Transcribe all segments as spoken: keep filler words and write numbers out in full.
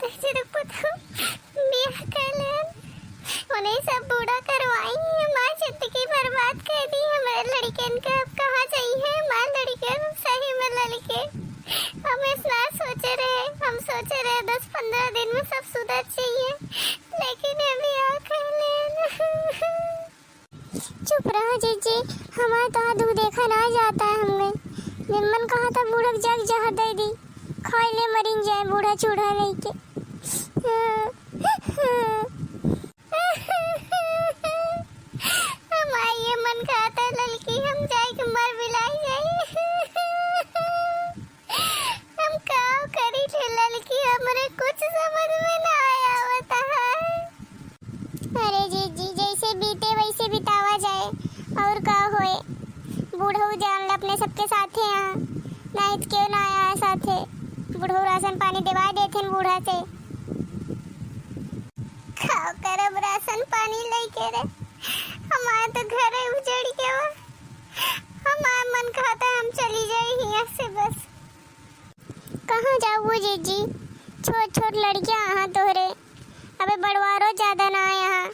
तोहरे पुतहु बियाह कर लेन। उन्हें सब बूढ़ा करवाई, हमार जिंदगी बर्बाद कर दी। हमारे लड़कन का अब कहाँ जाई है? हमार लड़कन सही में लड़के। हम इतना सोचे रहे, हम सोचे रहे दस पन्द्रह दिन में सब सुधर जाइए, लेकिन ये बियाह कर लेन। चुप रहा जीजी, हमार तो दुख देखा ना जाता है हमरे। जब मन कहा था बूढ़ा के जग जहर दे दी, खाई ले मरिन जाए बूढ़ा चूढ़ा नहीं के। हमार ये मन कहा था ललकी हम जाए के मर बिलाई जाए। हम का करी थे ललकी, हमरे कुछ समझ में ना आवत है। अरे जीजी, जैसे बीते वैसे बितावा जाए, और का होए। बूढ़ऊ जान ले अपने सबके साथे यहाँ, नहीं तो क्यों ना आया साथे। बूढ़ऊ राशन पानी देवा देथिन बूढ़ा से। खाओ करब राशन पानी लेके रे, हमार तो घर है उजड़ के बा। हमार मन कहता हम चली जाए यहाँ से बस। कहाँ जाबू जीजी? छोट छोट लड़कियाँ अहाँ तोहरे। अबे बड़वारो ज्यादा ना यहाँ।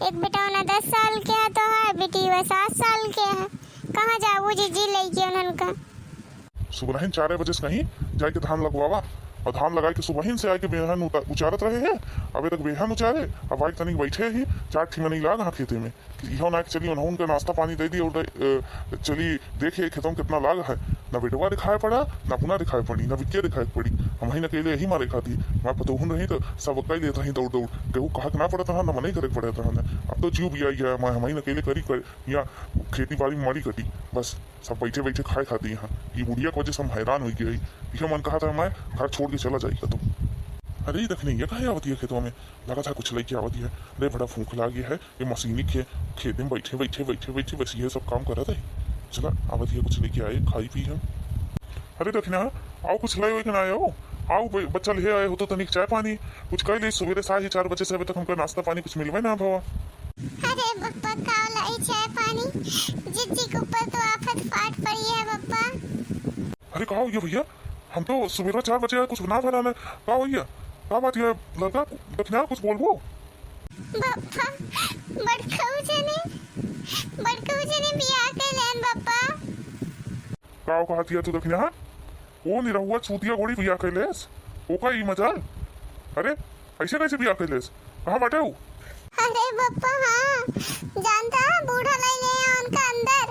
एक बेटवा ना दस साल के है तो है, बेटी वह सात साल के है। कहाँ जाबू जीजी लेके उन्हन का? सुबहिन चारे बजे से कहीं जाए के धान लगवावा, और धान लगाए के सुबहिन से आए के बेहन उता-, उचारत रहे हैं। अबे तक बेहन उचारे, अब आए तनिक बैठे ही, चार ठिमनी लाग हाँ खेते में। इहो ना कि चली उन्हों उनका नाश्ता पानी दे दी और दे, अ, चली देखे खेतों में कितना लाग है। ना बेटवा दिखाए पड़ा, ना पुना दिखाए पड़ी, ना बिटिया दिखाए पड़ी। हम ही अकेले यही मारे खाती। मैं पतोहन रही तो सब कई लेत रही दौड़ दौड़। केहू कहा के ना पड़त रहा, ना मने करे के पड़त रहा। अब तो जीव भी आई है, मैं हम ही अकेले करी कर, या खेती बाड़ी मारी कटी। बस सब बैठे बैठे खाए खाती यहाँ। ये बुढ़िया की वजह से हम हैरान हो गए। यह मन कहा था मैं घर छोड़ के चला जाएगा तो। अरे रखने ये कहे आवती है खेतों में, लगा था कुछ लेके आवती है। अरे बड़ा भूख लागी है, ये मशीनी के खेत में बैठे, बैठे, बैठे, बैठे बस ये सब काम करत है। चला, आवत हिया कुछ लेके आए, खाई पी हम। अरे दखिना, आओ कुछ लाए होए कि ना आओ? आओ ब-, बच्चा ले आए हो तो तनिक चाय पानी, कुछ कह ले। सुबेरे साढ़े चार बजे से अबे तक हमका नाश्ता पानी कुछ मिलवे ना भवा। अरे बप्पा, का लाई चाय पानी? जिज्जी के ऊपर तो आफत फाट पड़ी है बप्पा। अरे का हो गया भैया, हम तो सुबेरे चार बजे आए, कुछ ना भरा ना। का हो गया, का बात है लड़का? दखिना कुछ बोलबो? बप्पा, बड़कऊ जने, बड़कऊ जने बियाह कर लेन बप्पा। का कहत हिया तू दखिना? ओ निरहुआ चूतिया गोड़ी बियाह कर लेस? ओका ई मजाल? अरे, ऐसे कैसे बियाह कर लेस? कहाँ बाटे ऊ? अरे बप्पा, हाँ, जानता है, बूढ़ा ले गए हैं उनका अंदर,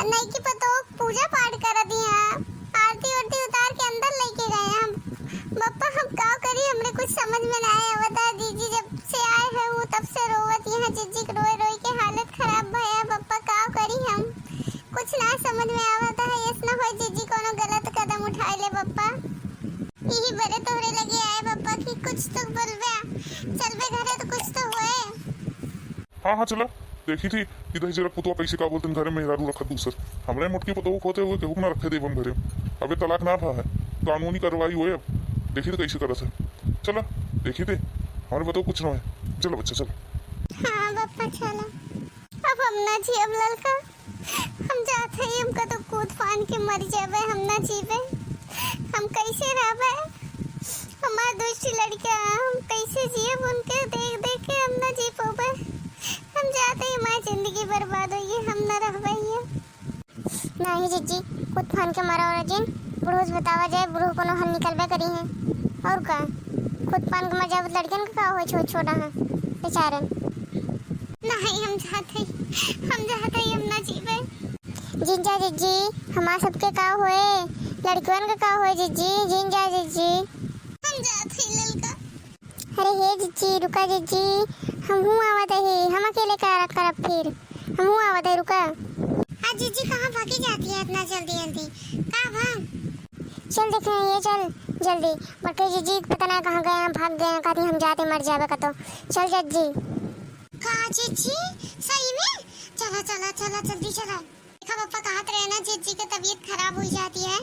नई की पतोह पूजा पाठ कर दिया, आरती उरती उतार के अंदर लेके गए हम। बप्पा, हम का करी, हमरे कुछ समझ में ना आए। बता दीजिए, जब से आए हैं वो तब से रोवत यहाँ जिज्जी के रोए रोए के हालत खराब भया। बप्पा, का करी हम, कुछ ना समझ में आवत है। ऐसना होए जिज्जी कोनो गलत कदम उठाए ले बप्पा। यही बरे तोहरे लगे आए बप्पा कि कुछ तो बोलबे, चलबे घरे तो कुछ तो होए। हाँ, हाँ, चला। देखी थी, इधर जरा पुतवा कैसे का बोलते हैं, घरे मेहरारू रखत दूसर। हमरे मोटकी पुतवा होते हुए केहू ना रखे देब हम घरे। अबे तलाक ना भा है, कानूनी कार्रवाई होए अब। देखी तो कैसे करत है। चला, देखी थे, हमरे बताओ कुछ ना है। चलो बच्चा, चलो। हाँ बप्पा, चलो। अब हम ना जियब ललका, हम जात है, हमका तो कूद फान के मर जाबे, हम ना जीबे। हम कैसे रहबे? हमार दुष्ट लड़का, हम कैसे जियब? उनके देख देख के हम ना जी पाबे। हम जाते ही हमार जिंदगी बर्बाद होई, हम ना रहबे ये। नाही जिज्जी, कूद फान के मरा और जिन, बूढ़ो से बतावा जाए, बूढ़ो कोनो हल निकलबे करी है। और का, कूद फान के मर जाबे, लड़कन का का होए, छोट छोटा है बेचारे। नाही, हम जाते ही, हम जाते ही, हम ना जीबे। जिन जा जिज्जी, हमार सबके का होए, लड़कियन के का होए जिज्जी, जिन जा जिज्जी। हम जात हई ललका। अरे हे जिज्जी, रुका जिज्जी, हमहू आवत ही, हम अकेले का करब फिर, हमहू आवत ही, रुका। आ जिज्जी, कहाँ भागी जाती है इतना जल्दी जल्दी, का भा? चल देखे, ये चल जल्दी, बड़के जिज्जी पता ना कहाँ गए हैं, भाग गए हैं, कहती हम जाते मर जाबे कतो। चल जिज्जी। का जिज्जी, सही में? चला, चला, चला, जल्दी चला। देखा, पप्पा कहत रहे ना, जिज्जी के तबीयत खराब हो जाती है।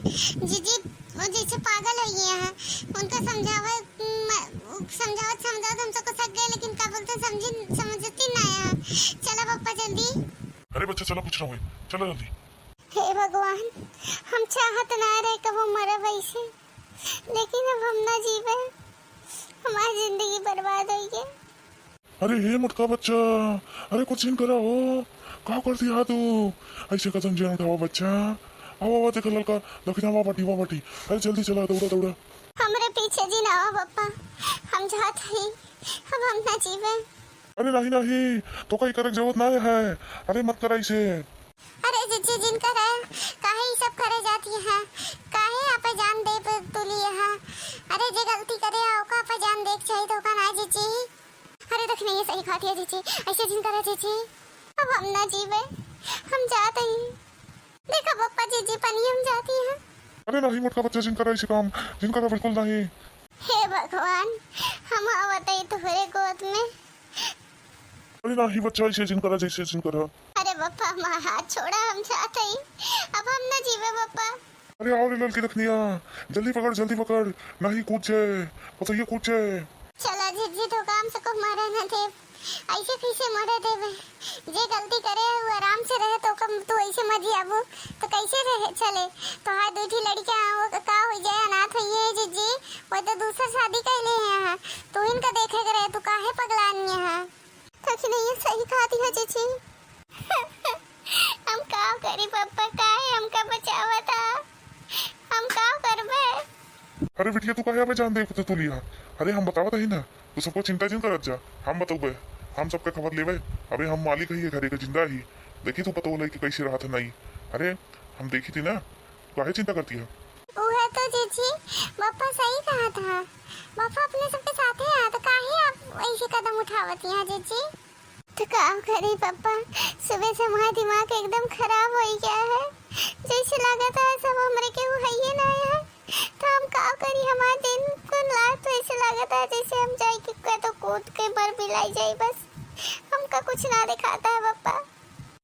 जिज्जी वो जैसे पागल हो गए हैं। उनका समझावे, म-, समझावत, समझावत हम सबको थक गए, लेकिन का बोलते हैं, समझी, समझती ना है। चला पप्पा जल्दी। अरे बच्चा, चला, कुछ ना होए, चला जल्दी। हे भगवान, हम चाहत ना रहे कबो मरब ऐसे, लेकिन अब हम ना जीबे। हमार जिंदगी बर्बाद होइ गया। अरे हे मोटका बच्चा, अरे कुछ जिन करा हो, का कर दिया तू? ऐसे कदम जिन उठावा बच्चा। आवा, आवा, देखा ललका, दखिना, वा बाटी, वा बाटी। अरे जल्दी चला, दौड़ा, दौड़ा। हमरे पीछे जिन आवा पप्पा, हम जात हई, अब हम ना जीवे। अरे नहीं, नहीं, तोका ई करे के जरूरत ना है। अरे मत करा इसे। अरे जिज्जी, जिन करा, काहे ई सब करे जाती है? काहे आपे जान देब तुली है? अरे जे गलती करे है, ओका आपे जान देख चाहिए, तो का ना जिज्जी? अरे दखिना, ये सही कहत है जिज्जी, ऐसे जिन करा जिज्जी। अब हम ना जीवे, हम जात हई। देखा पप्पा, जिज्जी पनिया में जाती है। अरे नहीं मोटका बच्चा, जिन करा ऐसे काम, जिन करा बिल्कुल नहीं। हे भगवान, हम आवत हई तोहरे गोद में। अरे नहीं बच्चा, ऐसे जिन करा, जैसे जिन करा। अरे पप्पा, हमार हाथ छोड़ा, हम जात हई, अब हम ना जीवे पप्पा। अरे आओ रे ललकी दखिनिया, जल्दी पकड़, जल्दी पकड़, नहीं कूद जाए, पतोहिया कूद जाए। चला जिज्जी, तो काम से को मरे न देब, ऐसे कैसे मरे देबे? जे गलती करे है वो आराम से रहे, तो कम तू ऐसे मर जियाबू तो कैसे रहे चले? तोहार दू ठी लड़कियां वो का हो जाए, अनाथ होइए जिज्जी, वो तो दूसर शादी कैले हैं, तू इनका देखे के रहे, तू काहे पगलानी है? दखिनिया सही कहती है जिज्जी। हम का करी पप्पा, काहे हमका बचावत है? हम का करबे? अरे बिटिया, तू काहे अबे जान देख तो तू लिया? अरे हम बतावत ही ना, तू सबको चिंता जिन करत जा, हम बतौबे, हम सबका खबर लेबे। अबे हम मालिक ही है घरे के, जिंदा ही। देखी तू पतोह लेके कैसे रहत है नहीं। अरे हम देखी थी ना, काहे चिंता करती है? उहे तो जिज्जी, पप्पा सही कहत है। पप्पा अपने सबके साथे हैं, तो काहे आप ऐसे कदम उठावत हैं जिज्जी? तो का करी पप्पा, सुबह से हमारा दिमाग एकदम खराब हो गया है। जैसे लागत है सब हमरे केहू हइये ना है। तो हम का करी, हमार दिन कुल रात तो ऐसे लागत है जैसे हम जाई के कतो कूद के मर मिलाई जाई बस। हमका कुछ ना दिखाता है पप्पा।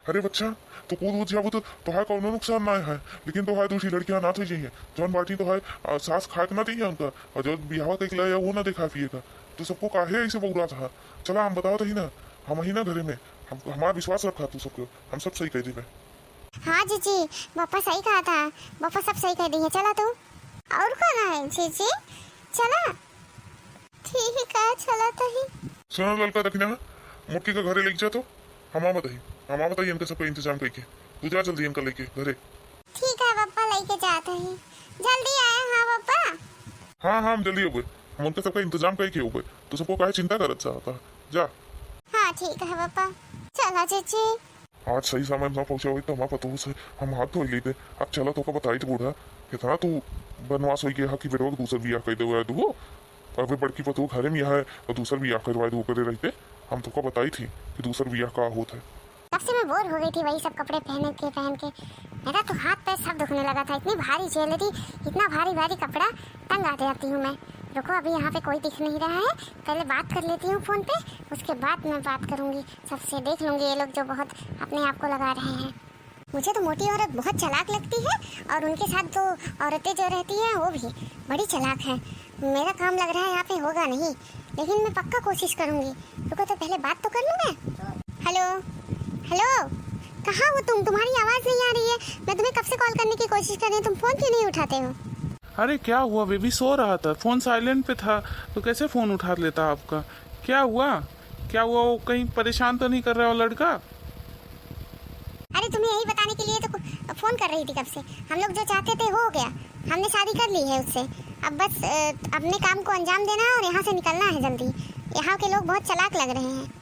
अरे बच्चा, तू कूद उद जाबू तो तोहार कौनो नुकसान ना है, लेकिन तोहार दूसरी लड़कियां अनाथ हो जाइए, जौन बाटी तोहार, आ, सास खाए के ना दी है उनका, और जो बियाह कइके लाया वो ना देखा पिए का। तू सबको काहे ऐसे बौरात है? चला हम बतावत ही ना, हम ही ना घरे में, हम, हमार विश्वास रखा तू सबको, हम सब सही कह देबे। हाँ जीजी, पप्पा सही कहा था, पप्पा सब सही कह दी है। चला तू। और कौन है जीजी? चला। ठीक है, चला तही। सुनो ललका दखिना, मोटकी का घरे लेके जा तो, हम आवत ही, हम आवत ही इनका सबका इंतजाम करके। तू जा जल्दी इनका लेके घरे। ठीक है पप्पा, लेके जात ही, जल्दी आए। हाँ पप्पा। हाँ हाँ, हम जल्दी होबे, हम उनका सबका इंतजाम करके होबे। तू सबको काहे चिंता करत चाहता, जा। हाँ ठीक है पप्पा, चला जीजी। आज सही समय में ना पहुँचा होई तो हमार पतोह से हम हाथ धोई लेते। अब चला तोका बताई तो बूढ़ा, कितना तू बनवास होई गया कि बेटवा के दूसर बियाह कर दे हुआ है तू। अबे बड़की पतोह घरे में है और दूसर बियाह करवा दे करे रहते, हम तोका बताई थी कि दूसर बियाह का होत है। तब से मैं बोर हो गई थी वही सब कपड़े पहन के, पहन के। मेरा तो हाथ पैर सब दुखने लगा था, इतनी भारी ज्वेलरी, इतना भारी भारी कपड़ा, तंग आ जाती हूँ मैं। रुको, अभी यहाँ पे कोई दिख नहीं रहा है, पहले बात कर लेती हूँ फोन पे, उसके बाद मैं बात करूँगी सबसे, देख लूँगी ये लोग जो बहुत अपने आप को लगा रहे हैं। मुझे तो मोटी औरत बहुत चालाक लगती है और उनके साथ जो औरतें जो रहती हैं वो भी बड़ी चालाक हैं। मेरा काम लग रहा है यहाँ पे होगा नहीं, लेकिन मैं पक्का कोशिश करूँगी। रुको तो पहले बात तो कर लूँ मैं। हेलो, हेलो, कहाँ हो तुम? तुम्हारी आवाज़ नहीं आ रही है। मैं तुम्हें कब से कॉल करने की कोशिश कर रही हूँ, तुम फ़ोन क्यों नहीं उठाते हो? अरे क्या हुआ बेबी, सो रहा था, फ़ोन साइलेंट पे था तो कैसे फ़ोन उठा लेता आपका? क्या हुआ, क्या हुआ? वो कहीं परेशान तो नहीं कर रहा वो लड़का? अरे तुम्हें यही बताने के लिए तो फ़ोन कर रही थी कब से। हम लोग जो चाहते थे हो गया, हमने शादी कर ली है उससे। अब बस अ, अपने काम को अंजाम देना है और यहाँ से निकलना है जल्दी। यहाँ के लोग बहुत चालाक लग रहे हैं।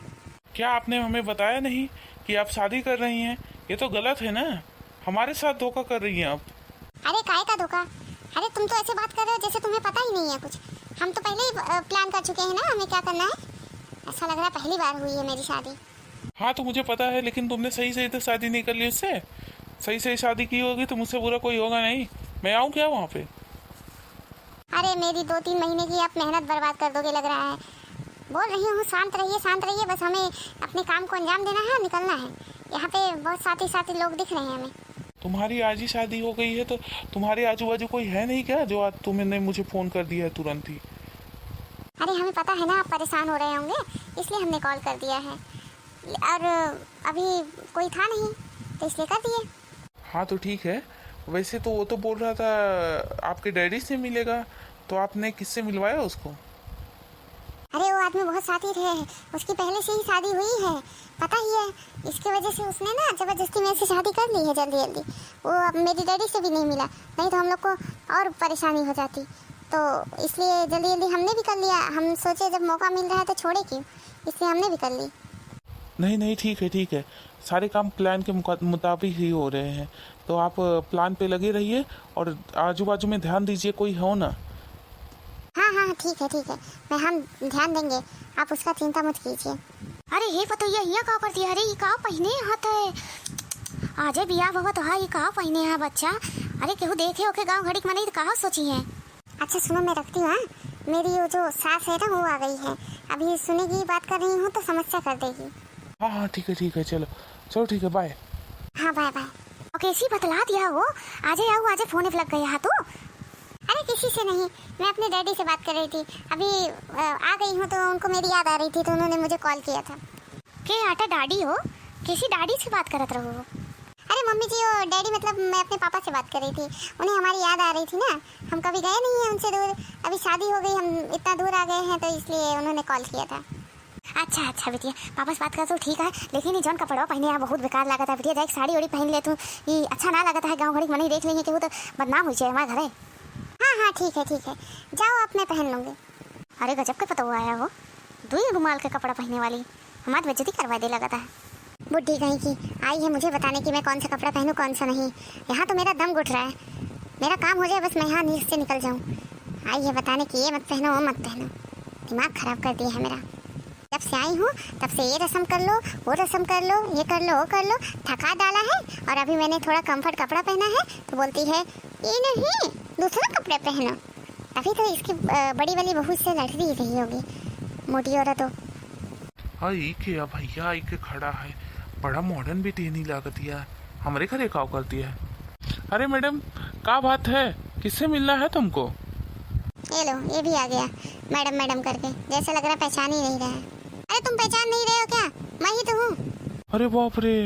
क्या आपने हमें बताया नहीं कि आप शादी कर रही हैं? ये तो गलत है ना, हमारे साथ धोखा कर रही हैं आप। अरे काय का धोखा? अरे तुम तो ऐसे बात कर रहे हो जैसे तुम्हें पता ही नहीं है कुछ। हम तो पहले ही अ, प्लान कर चुके हैं ना हमें क्या करना है। ऐसा लग रहा है पहली बार हुई है मेरी शादी। हाँ तो मुझे पता है, लेकिन तुमने सही सही तो शादी नहीं कर ली उससे। सही सही शादी की होगी तो मुझसे बुरा कोई होगा नहीं। मैं आऊँ क्या वहाँ पे? अरे मेरी दो तीन महीने की आप मेहनत बर्बाद कर दोगे लग रहा है। बोल रही हूँ शांत रहिए, शांत रहिए, बस हमें अपने काम को अंजाम देना है, निकलना है। यहाँ पे बहुत साथी साथी लोग दिख रहे हैं हमें। तुम्हारी आज ही शादी हो गई है तो तुम्हारे आजू बाजू कोई है नहीं क्या जो आज तुमने मुझे फ़ोन कर दिया है तुरंत ही? अरे हमें पता है ना आप परेशान हो रहे होंगे, इसलिए हमने कॉल कर दिया है। और अभी कोई था नहीं तो इसलिए कर दिए। हाँ तो ठीक है। वैसे तो वो तो बोल रहा था आपके डैडी से मिलेगा, तो आपने किससे मिलवाया उसको? अरे, वो आदमी बहुत शातिर है, उसकी पहले से ही शादी हुई है, पता ही है। इसकी वजह से उसने ना जबरदस्ती मेरे से शादी कर ली है जल्दी जल्दी। वो अब मेरी डैडी से भी नहीं मिला, नहीं तो हम लोग को और परेशानी हो जाती। तो इसलिए जल्दी जल्दी हमने भी कर लिया। हम सोचे जब मौका मिल रहा है तो छोड़े क्यों, इसलिए हमने भी कर ली। नहीं नहीं, ठीक है ठीक है, सारे काम प्लान के मुका- मुताबिक ही हो रहे हैं। तो आप प्लान पे लगे रहिए और आजू बाजू में ध्यान दीजिए, कोई हो ना। हाँ हाँ, ठीक है ठीक है, मैं हम ध्यान देंगे, आप उसका चिंता मत कीजिए। अरे हे पतोहिया, हिया का करती है? अरे ई का पहिने हाथ है? आजे बियाह भवा तो है, ई का पहिने है बच्चा? अरे केहू देखे ओके गाँव घड़ी के मनई तो का सोची है? अच्छा सुनो, मैं रखती हूँ, हाँ? मेरी वो जो सास है ना, वो आ गई है, अभी सुनेगी, बात कर रही हूँ तो समस्या कर देगी। हाँ हाँ, ठीक है ठीक है, चलो चलो, ठीक है, बाय। हाँ बाय बाय। और कैसी बतला दिया वो, आजे आऊ, आजे फोन लग गया है तू। अरे किसी से नहीं, मैं अपने डैडी से बात कर रही थी, अभी अ, आ गई हूँ तो उनको मेरी याद आ रही थी तो उन्होंने मुझे कॉल किया था। के आटा डैडी हो, कैसी डैडी से बात करत रहो हो? अरे मम्मी जी, वो डैडी मतलब मैं अपने पापा से बात कर रही थी, उन्हें हमारी याद आ रही थी ना, हम कभी गए नहीं हैं उनसे दूर, अभी शादी हो गई, हम इतना दूर आ गए हैं तो इसलिए उन्होंने कॉल किया था। अच्छा अच्छा बिटिया, पापा से बात कर तो ठीक है, लेकिन ये जौन कपड़वा पहने हैं बहुत बेकार लागत है बिटिया, जाके साड़ी ओड़ी पहन ले तू, ये अच्छा ना लागत है, गाँव घड़ी के मनई देख लेंगे केहू तो बदनाम हो जाए हमारे घरे। हाँ हाँ ठीक है ठीक है, जाओ आप, मैं पहन लूँगी। अरे गजब के पतोह आया हो, दुई रुमाल के कपड़ा पहने वाली, हमार बेइज्जती करवा दे लगता है। बुढ़ी कहीं की आई है मुझे बताने कि मैं कौन सा कपड़ा पहनूं कौन सा नहीं। यहाँ तो मेरा दम घुट रहा है, मेरा काम हो जाए बस मैं यहाँ नींद से निकल जाऊँ। आई है बताने कि ये मत पहनो, वो मत पहनो, दिमाग खराब कर दिया है मेरा। जब से आई हूँ तब से ये रस्म कर लो, वो रस्म कर लो, ये कर लो, वो कर लो, थका डाला है। और अभी मैंने थोड़ा कंफर्ट कपड़ा पहना है तो बोलती है ये नहीं, दूसरा कपड़ा पहनो। तभी तो इसकी अ, बड़ी वाली बहू इससे लड़ रही रही होगी, मोटी औरत हो। हाँ, ई के है भैया, आई के खड़ा है, बड़ा मॉडर्न भी तेनी लागत है, हमरे घरे का करती है? अरे मैडम, का बात है, किससे मिलना है तुमको? ये लो, ये भी आ गया मैडम मैडम करके, जैसा लग रहा है पहचान ही नहीं रहा है। अरे तुम पहचान नहीं रहे हो क्या? मैं ही तो हूँ। अरे बाप रे,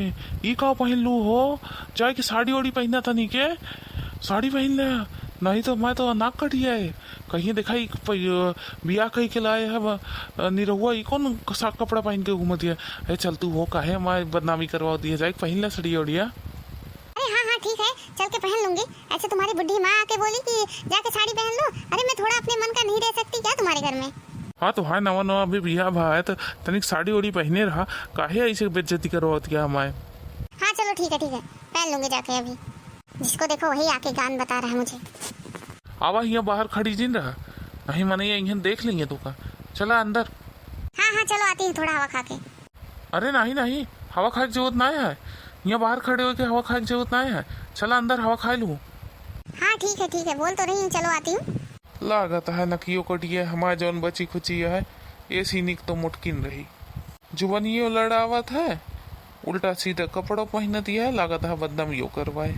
ई का पहन लू हो? जाए के साड़ी ओड़ी पहना था नी के? साड़ी पहन ले, नहीं तो मैं तो नाक कट जाए। कहीं देखा ई प-, बियाह कही के लाए है ब-, निरहुआ, ई कौन सा कपड़ा पहन के घूमत है? ए चल तू हो, काहे हमारी बदनामी करवा दिया, जाए के पहन ले साड़ी ओड़िया। अरे हाँ हाँ ठीक है, चल के पहन लूंगी। ऐसे तुम्हारी बुढ़ी माँ आके बोली कि जाके साड़ी पहन लो। अरे मैं थोड़ा अपने मन का नहीं रह सकती क्या तुम्हारे घर में? हाँ तो हाँ, नवा नवा अभी बियाह भा है तो तनिक साड़ी ओड़ी पहने रहा, काहे ऐसे बेइज्जती करवावत क्या हमारे? हाँ चलो ठीक है ठीक है, पहन लूंगी जाके अभी। जिसको देखो वही आके गान बता रहा है मुझे। आवा हियाँ बाहर खड़ी जिन रहा, नहीं मने ये इन्हें देख लेंगे तो का। चला अंदर। हाँ हाँ चलो आती हूँ थोड़ा हवा खा के। अरे नहीं नहीं, हवा खाए के जरूरत नहीं है, यहाँ बाहर खड़े होके हवा खाए के जरूरत नहीं है, चला अंदर हवा खाए लू। हाँ ठीक है ठीक है, बोल तो रही हूँ, चलो आती हूँ। लागत है नकियो कटिया हमार जौन बची खुची है, एसी निक तो मुटकिन रही। जुबनियो लड़ावत है, उल्टा सीधा कपड़ो पहनत है, लागत है बदनामियो करवाए।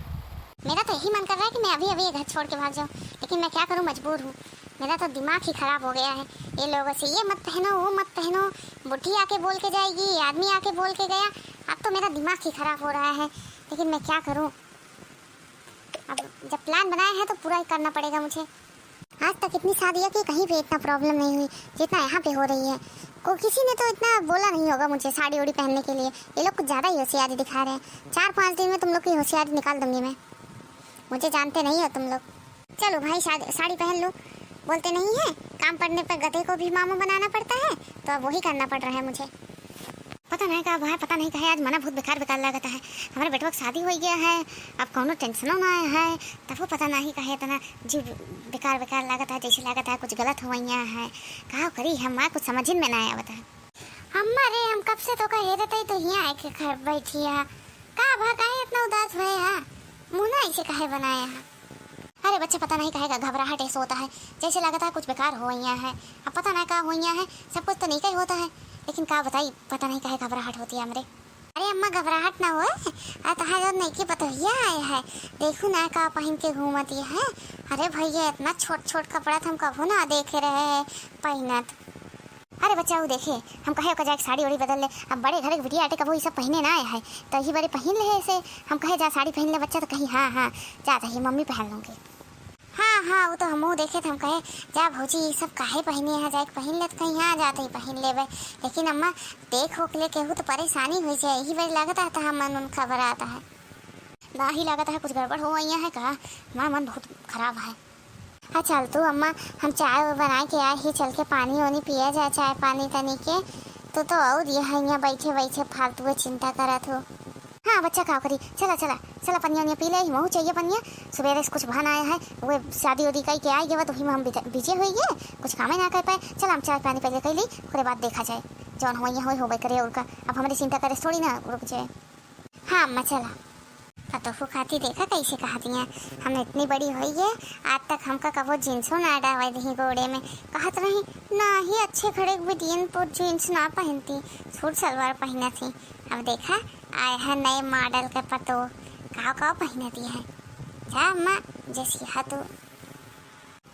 मेरा तो यही मन कर रहा है कि मैं अभी अभी ये घर छोड़ के भाग जाऊँ, लेकिन मैं क्या करूँ, मजबूर हूँ। मेरा तो दिमाग ही खराब हो गया है ये लोगों से, ये मत पहनो, वो मत पहनो, बुढ़ी आके बोल के जाएगी, ये आदमी आके बोल के गया। अब तो मेरा दिमाग ही खराब हो रहा है, लेकिन मैं क्या करूँ, अब जब प्लान बनाए हैं तो पूरा ही करना पड़ेगा मुझे। आज तक इतनी शादी है कि कहीं पे इतना प्रॉब्लम नहीं हुई जितना यहाँ पे हो रही है। को किसी ने तो इतना बोला नहीं होगा मुझे साड़ी ओड़ी पहनने के लिए। ये लोग कुछ ज़्यादा ही होशियारी दिखा रहे हैं। चार पाँच दिन में तुम लोग की होशियारी निकाल दूंगी मैं, मुझे जानते नहीं हो तुम लोग। चलो भाई, साड़ी पहन लो। बोलते नहीं है, काम पड़ने पर गधे को भी मामा बनाना पड़ता है, तो अब वही करना पड़ रहा है मुझे। पता नहीं का भाई, पता नहीं काहे आज मना बहुत बेकार बेकार लागत है। हमारे बेटवा के शादी हो गया है, अब कौनो टेंशनो ना है, तब वो पता नहीं काहे इतना जीव बेकार बेकार लागत है, जैसे लागत है कुछ गलत हो गया है। का करी हम, कुछ समझ में ना आवत है। अम्मा रे, हम कब से तो कहे रहते तो यहाँ आके घर बैठी है, का भा काहे इतना उदास भय है, मुँह ना ऐसे काहे बनाया है? अरे बच्चा, पता नहीं काहे का घबराहट ऐसा होता है, जैसे लगता है कुछ बेकार हो गया है। अब पता नहीं का हो गया है, सब कुछ तो नहीं का ही होता है, लेकिन का बताई, पता नहीं काहे घबराहट होती है हमरे। अरे अम्मा, घबराहट ना होए, आ तहार जौन नइकी पतोहिया आए है, देखू ना का पहिन के घूमत है। अरे भैया, इतना छोट छोट कपड़ा तो हम कभू ना देखे रहे हैं पहिनत। अरे बच्चा, ऊ देखे, हम कहे ओकर जाके साड़ी ओड़ी बदल ले। अब बड़े घर के बिटिया आटे, कबो ई सब पहिने ना आए है, तो यही बारे पहिन ले है इसे। हम कहे जा साड़ी पहिन ले बच्चा, तो कही हाँ हाँ, जा रही मम्मी पहन लूँगी। हाँ हाँ, वो तो हमहू देखे थे, हम कहे, "जा भौजी, ये सब काहे पहिने है, जाके पहिन लेत, कहीं आ जात ही पहिन लेबे।" लेकिन अम्मा, देख होक ले केहू तो परेशानी हो जाए, यही बेर लागत है तो हम मन, मन खबर आता है। ना ही लागत है कुछ गड़बड़ हो गई है का, हमारा मन बहुत खराब है। हाँ चल तू अम्मा, हम चाय वाय बनाए के आए ही, चल के पानी वानी पिया जाए, चाय पानी तनी के। तू तो और ये है यहाँ बैठे बैठे फालतू के चिंता करत हो। हाँ बच्चा, का करी, चला चला चला, पनिया वनिया पी ले, महू चाहिए पनिया। सुबेरे से कुछ बहाना आया है, वो शादी उदी कई के आई गए, तो वही में हम बिता- बिजी हुई गए, कुछ कामे ना कर पाए। चला हम चाय पानी पहले कर ली, ओकरे बाद देखा जाए, जौन हो यहाँ होई होबे करे, और का। अब हमारी चिंता करे से थोड़ी ना रुक जाए। हाँ अम्मा चला। पतोहू खाती देखा कैसे कहत हियाँ, "हम इतनी बड़ी होई गए, आज तक हमका कबो जींसो ना डावे दही गोड़े में।" कहत रही, "ना ही अच्छे घड़े भी दिन पर जींस ना पहनती, सूट सलवार पहनत ही। अब देखा, आए है नए मॉडल के पतोह, काव काव पहनती है।" जा अम्मा, जैसी है तू।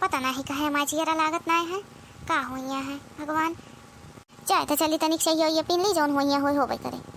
पता नहीं कहे हमार जियरा लागत ना है, का हुइया है भगवान। चाहे तो चली तनिक सही हो, ये पीन ली, जौन हुइया होई होबे करे।